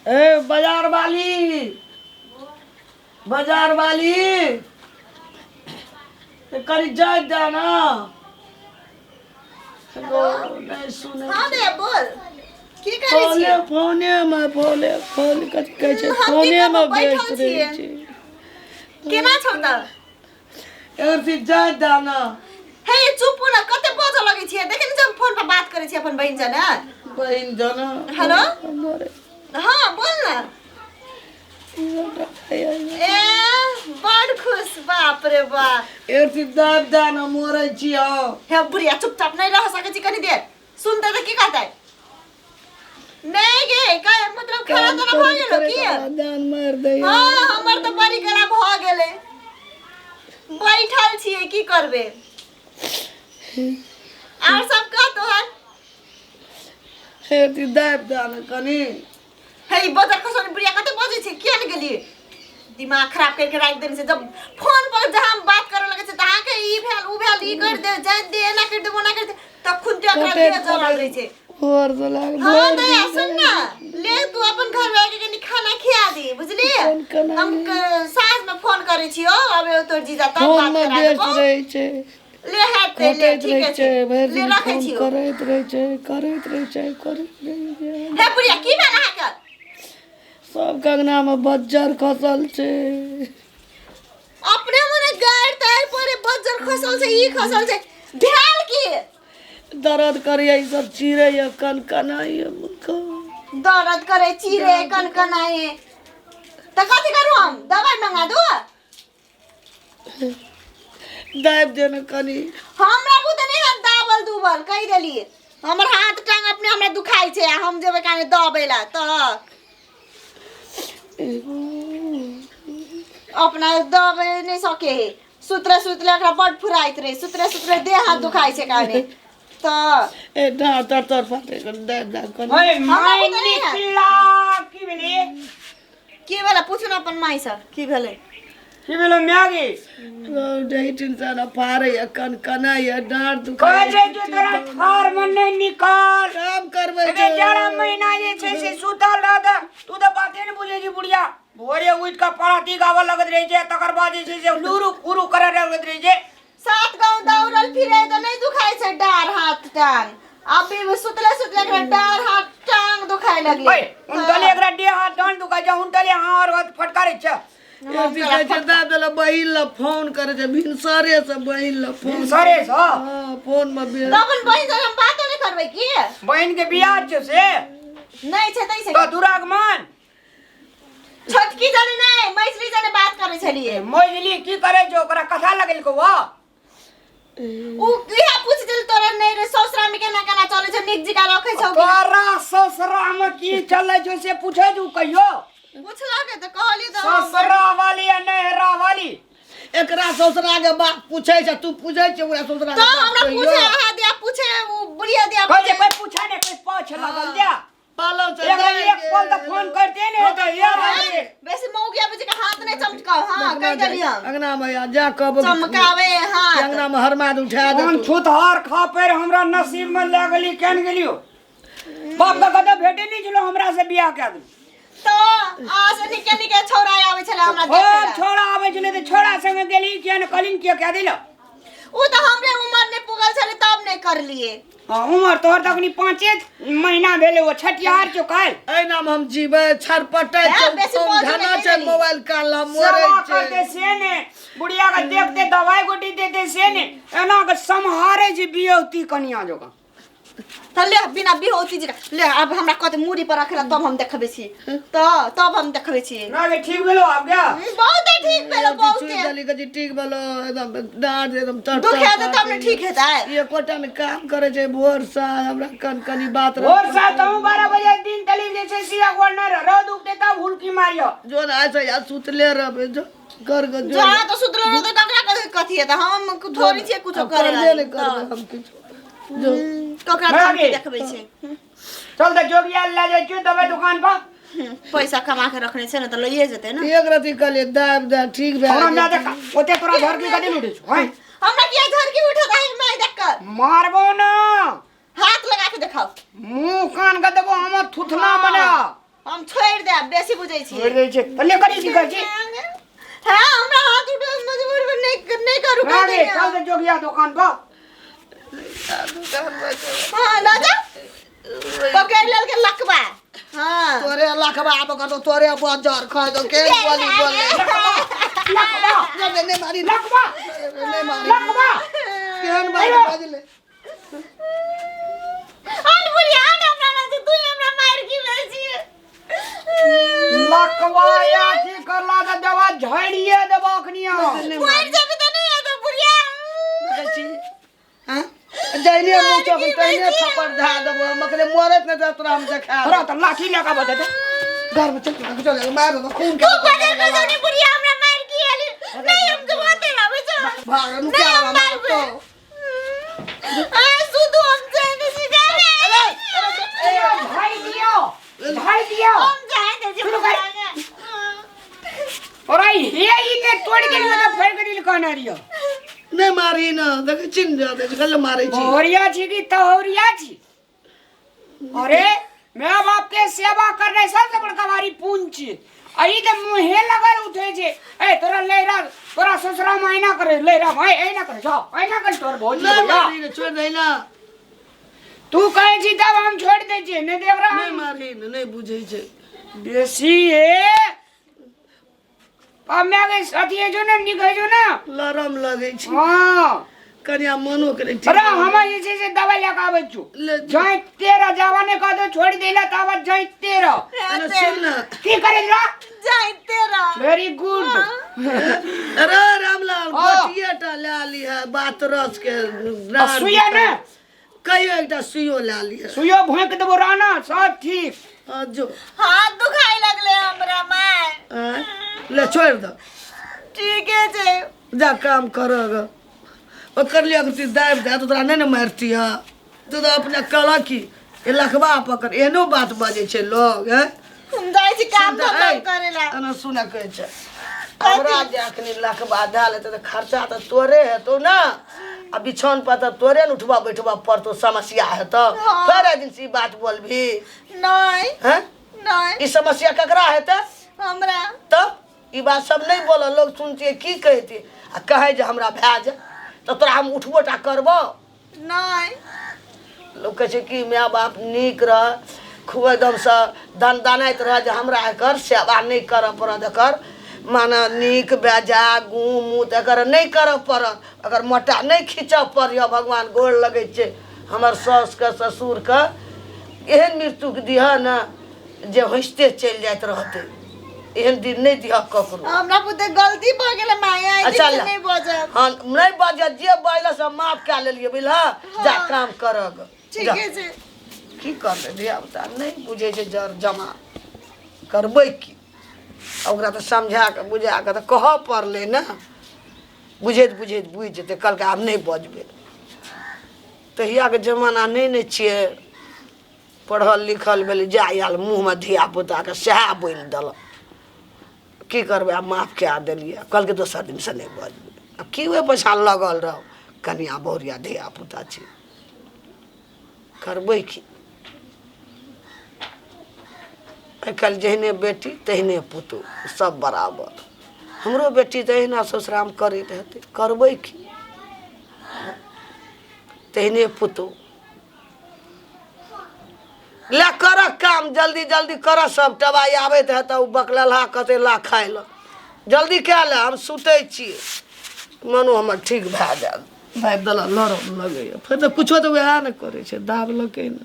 ए बाजार वाली, बाजार वाली, ए, कनी जाय दे ना। हेलो, नहीं सुने। हाँ दे, बोल, की करै फोने छियै? फोने में फोने फोन कथी कहै छै? हम की फोने में करबै, बैठल व्यस्त रहै छियै। छै। केना छौ तऽ? एकर से जाय दे ना। हे चुप ना, कते बजऽ लगै छियै। देखे ने, जब फोन पर बात करै छियै अपन बहिन जने। बहिन जना। हेलो। हमरे हाँ, बोल ना। ए बड़ खुश, बाप रे बाप। एक से दाब दान हम मरै छी हम। हे बुढ़िया, चुपचाप नहीं रह सकै छी कनी देर? सुनते तऽ की कहतै? नहीं गे, का मतलब खाना काम ताना भऽ करैत गेलो करैत की? हमरा जान मारि दैया। हाँ, हमर तऽ बड़ी गला भऽ गेलै, बैठल छियै, की करबै? आर सब कह तोहर। हे ती दाबि दे ने कनी। हे ई बजर खसौनी बुढ़िया कते बजै छै, किया ने गेलियै? दिमाग खराब करके राखि देने छै। जब फोन पर जहाँ हम बात करे लगे छै तहाँ के ई भेल, ऊ भेल, ई कर दे, जाय दे, एना कर दे, ओना कर दे, तखन ते एकरा कटैत देह जरल रहै छै। भोर से लाग हाँ भरि दया दिन सुन ना, ले तू अपन घर में आके कनी खाना खिया दी, बुझली? फोन केना? हम साँझ में फोन करै छियौ, अबे तोर जीजा तब फोन बात मे करा व्यस्त देबौ। रहै छै। ले हेतै, ले। कटैत ठीके रहै छै। छै भरि ले दिन रखै फोन छियौ। करैत रहै छै, करैत रहै छै, करैत रहै छै। हे बुढ़िया, की भेल अहाँके? सबके अंगना मे बज्जर खसल छै। अपने मने गारि तारि पड़े, बज्जर खसल छै, ई खसल छै, भेल की? दर्द करैया, ई सब चिरैया, कनकनाइया मुख। दर्द करे, चिरे, कनकनाए तऽ कथी करू हम? दवाई मंगा दू? दाबि दे ने कनी। हमरा बुते नहि हम दाबल दुबल, कहि देलियै। हमर हाथ टांग अपने हमरा दुखाइ छै आ हम जेबै काने दबै ला तऽ अपना दबै नहि सके है। सुतले सुतले एकरा बड फुराइत रहे, सुतले सुतले देह हाथ दुखाइ छै काने तऽ। ए डाँर तर तर फाटे, दाबि दाबि कनी। ओए हमरा माय बुते नहि है। निकला, की भेलै? की भेलै? पूछू ने अपन माय से, की भेलै? की भेलो मैगी? दही सन फाड़ैया, कनकनाइया, डाँर कहै दुखाइया। छै जे तोरा थार मे नहि निकाल। काम करबै एते छै। जाड़ा महीना जे छै से सुतल रहत, तू तऽ बाते नहि बुझै छी बुढ़िया। भोरे उठि कऽ पराती गाबऽ लगैत रहै छै, तकर बाद जे छै से लुरु कुरु करऽ लगैत रहै छै। सात गाँव दौड़ल फिरे तऽ नहि दुखाइ छै डाँर हाथ टांग? अभी सुतले सुतले एकरा डाँर हाथ टांग दुखाइ लगलै। ओए उनटले एकरा देह हाथ डाँड दुखाइ छै, उनटले हाँ और फटकारै छै। एक दिन कहै छै दाब देला, बहिन ला फोन करै छै भिनसरे से, बहिन ला फोन। सरे सँ? हाँ, फोन में तऽ अपन बहिन से हम बातो नहि करबै की? बहिन के बियाह छै से? नहि छै तै से। तऽ दुरागमन। छोटकी जने नहि, मझली जने बात करै छलियै। मझली की करै छै? ओकरा कथा लगेलको वा? उ इहे पूछ देल तोरा नहि रे, ससुरा में केना केना चलै छै, नीक जकाँ रखै छौ कि? तोरा ससुरा में की चलै छौ से पूछै छौ कहियो? पुछलक तऽ कहलियै तऽ हम ससुरा वाली आ नैहरा वाली। एकरा ससुरा के बात पूछै छै, तू पूछै छै ओकरा ससुरा के तऽ बात हमरा कहियो? पूछे अहाँ दिया, पूछे उ बुढ़िया दिया। कहै छै पूछे। कोई पूछे ने, कोई पाछ लगल जा। पालव से एकरा एक पल तऽ फोन करते ने हेतै यार हैं? बेसी मौगिया बुझि के हाथ नहि चमकाउ, हाँ, कहि देलियै हम। अंगना में आ जा, कहबो कि चमकावे हाथ। अंगना में हरमाद उठा दे। कोन छूतहार खा पर हमरा नसीब में लागली, केन गेलियो? बाप का कतऽ भेटे नहीं छलो, हमरा से बियाह कए देलू। तऽ आज निके निके छौड़ा आबै छलै हमरा खूब देखै ला। छोड़ा आबै छलै तऽ छोड़ा संगे गेली, किया ने कहलिन, किया कए देल? उ तऽ हमरे उमर नहि पुगल छलै तब नहि करलियै। हाँ, उमर तोहर तऽ अखनी 5 महीना भेलै, ओ छठिहार छौ काल्हि। एहिना मे हम जीबै, छरपटै हे, छै। बेसी फोन बजै घना नहि छै देली। मोबाइल कान ला मरै सेवा छै। करते से ने, बुढ़िया के देखते दवाई गोटी देते से ने, एना के सम्हारे छै बियौती कनिया जकाँ। तऽ ले, बिना बिहोती जी ले, आब हमरा कहते मूड़ी पर रखे ला, तब हम देखबै छी, तऽ तब हम देखबै छी। ना गे, ठीक भेलो आब गया? बहुते ठीक भेलो। चुइ बहुते दली के जी ठीक भेलो, एकदम डाँट एकदम तर दुख हेतै तब ने ठीक हेतै। एकोटा ने काम करे छै भोर साँझ, हमरा कन कनी बात रह। भोर सात तहूँ 12 बजे दिन तली जे छै सिया गोल नहि रौद उगते तब हुलकी मारियो। जो ने आइ से सुतले रहबै, जो कर के जो। जहाँ तऽ सुतलो रहतै ककरा कथी कथी हेतै? हम थोड़ी छियै कुछो आब करे करबे वाली। नहि करबै हम किछो, जो। ककरा ना धमकी गे। देखबै छै? चल तऽ जोगिया लए जाइ छियौ दवाई दुकान पर। पैसा कमा के रखने छै ने तऽ लइए जेतै ने। एक रति कहलियै दाबि दे, ठीक भए हमरा गेल। माय देख, ओते तोरा झरकी कथी ने उठै छौ हैं? हमरा किया झरकी उठत है माय देख कऽ? मारबो ना। हाथ लगा के देखाओ। मुंह कान के देबो हमर थुथना बना। हम छोड़ि देब। आब बेसी बुझै छी। छोड़ि दै छै पहिले करी की कहै छी। हाँ, हमरा हाथ उठे मजबूर में नहीं नहीं करू। ना रे, चल दे जोगिया दुकान पर। हाँ, ल जा, पकड़ लेल के लकबा। हाँ, तोरे लखबा आब कर, तोरे बजर खाइ दो के बोली बोले। लखबा। नहीं नहीं मारी। लखबा। नहीं मारी। लखबा। केहन बात बाजले? हट बुढ़िया, हट, हमरा ना तू हमरा मार की भेल छी। लखबा या की करला तऽ दवा झड़िए देबो अखनिया। मर जेबी तऽ नहीं हेतौ बुढ़िया। देखै छी, हाँ, जहने मुँह चौक तहने थप्पड़ धए देबो हम। अखने मरैत नहि तऽ तोरा हम देखा। तोरा तऽ लाठी लऽ कऽ बजेतै। घर में चल चल, मार दो खून के। तू बजर के जौनी बुढ़िया हमरा मार की आली। नहीं, हम तो बाते रहबै छौ। भाग नहीं, नुका हम मारबै। मारतो। आ सुधु, हम जाने छी गामे। झाड़ि दियौ, झाड़ि दियौ। हम जाने दे छी। शुरू कर। तोरा हे ई ने तोड़ गेलियो तऽ फाड़ि गेली कहने रहियो। नहि मारी न, देखै छी ने, जादे छै कल मारै छी। बहुरिया छी कि तहौरिया छी? अरे, माय बाप के सेवा करनाइ सबसे बड़का भारी पुण्य छी। अही तऽ मुँहे लगल उठे छै। ए तोरा लैरा, तोरा ससुरा में ऐना करे, लैरा में ऐना करे, जाओ ऐना करे तोर भौजी। नहि भैया। मारी न, छोड़ि दही न। तू कहै छी तब हम छोड़ि दै छियै, नहि तऽ एकरा नहि मारी न, नहि बुझै छै। बेसी ए अब मैं के अथी है जो ना, निक है जो ना। लरम लगै छै। हाँ। कनिया मनो के नहि। अरे, हम जे छै से दवाई लए कऽ आबै छु। ले। जाइत तेरा जावा ने कह दो छोड़ देला तावत जाइत तेरा। अरे सुन न। की करे रा? जाइते रह। वेरी गुड। अरे रामलाल। हाँ। गोटिए टा लए लिह बात रस के। आ सुइया ने? कहियो एकटा सुइयो लए लिह। सुइयो भोंक देबो राना, सब ठीक। हाँ, जो। हाथ दुखाई लगले हमरा माय। आँय, ले छोड़ि दऽ। ठीके छै। जा, काम कर। ओकर लिए अगर तू दाबि दे तऽ तोरा नहि ने मारती। है तू तऽ अपने कहलक कि ए लखबा पकड़, एहनो बात बजै छै लोग, हैं? हम जाइ छी काम धंधा करे ला। एना सुन, कहै छै हमरा जे अखनी लखबा धए लेतै तऽ खर्चा तऽ तोरे हेतौ ने, आ बिछौन पर तऽ तोरे ने उठबा बैठबा पड़तौ, समस्या हेतौ। हाँ। फेर एक दिन से ई बात बोलबही? नहीं। हैं? नहीं। ई समस्या ककरा हेतै? हमरा। तब ई बात सब नहि बोलऽ, लोग सुनतियै की कहतियै? आ कहै जे हमरा भए जाए तऽ तोरा हम उठबो टा करबौ? नहीं। लोक कहै छै कि माय बाप नीक रह, खूब एकदमसँ दनदनाइत रह जे हमरा एकर सेवा नहि करऽ पड़त, एकर माने नीक बेजा गू मूत एकर नहि करऽ पड़त, एकर मोटा नहि खींचऽ पड़य। भगवान गोर लगै छै, हमर साउसके ससुरके एहन मृत्युके दिहऽ ने जे हँसिते चलि जाइत रहतै। एहन दिन नहि दिहऽ ककरो। हमरा बुते गलती भऽ गेलै माया, आइ अच्छा, दिन से ला। नहीं बजब। हाँ, नहि बाजत, जे बाजल से माफ कए लेलियै, बुझलह? जा, काम करऽ ग। जा। ठीके छै। की करबै, धियापुता नहि बुझै छै, जर जमा करबै की? आ ओकरा तऽ समझा कऽ बुझा कऽ तऽ कहऽ पड़लै ने। बुझैत बुझैत बुझि जेतै। कहलकै आब नहि बजबै। तहियाके जमाना नहि ने छियै, पढ़ल लिखल भेलै, जा आयल मुँहमे धियापुताके सएह बोलि देलक। की करबै, आब माफ कए देलियै। कहलकै दोसर दिनसँ नहि बजबै। आब की ओहि पाछाँ लगल रहब? कनिया बहुरिया धियापुता छै, करबै की? आइ काल्हि जेहने बेटी तेहने पुतहु, सब बराबर। हमरो बेटी तऽ एहिना ससुरामे करैत हेतै, करबै की? तेहने पुतहु। ले, कर काम, जल्दी जल्दी कर। सब टबाई आबैत हेतौ, ओ बकलेलहा कते ला खाइ लए। जल्दी कए ले, हम सुतै छी। मनो हमर ठीक भए जायत। भाइ दला लरम लगैए, फेर तऽ कुछो तऽ वएह ने करै छै, दाबलकै ने।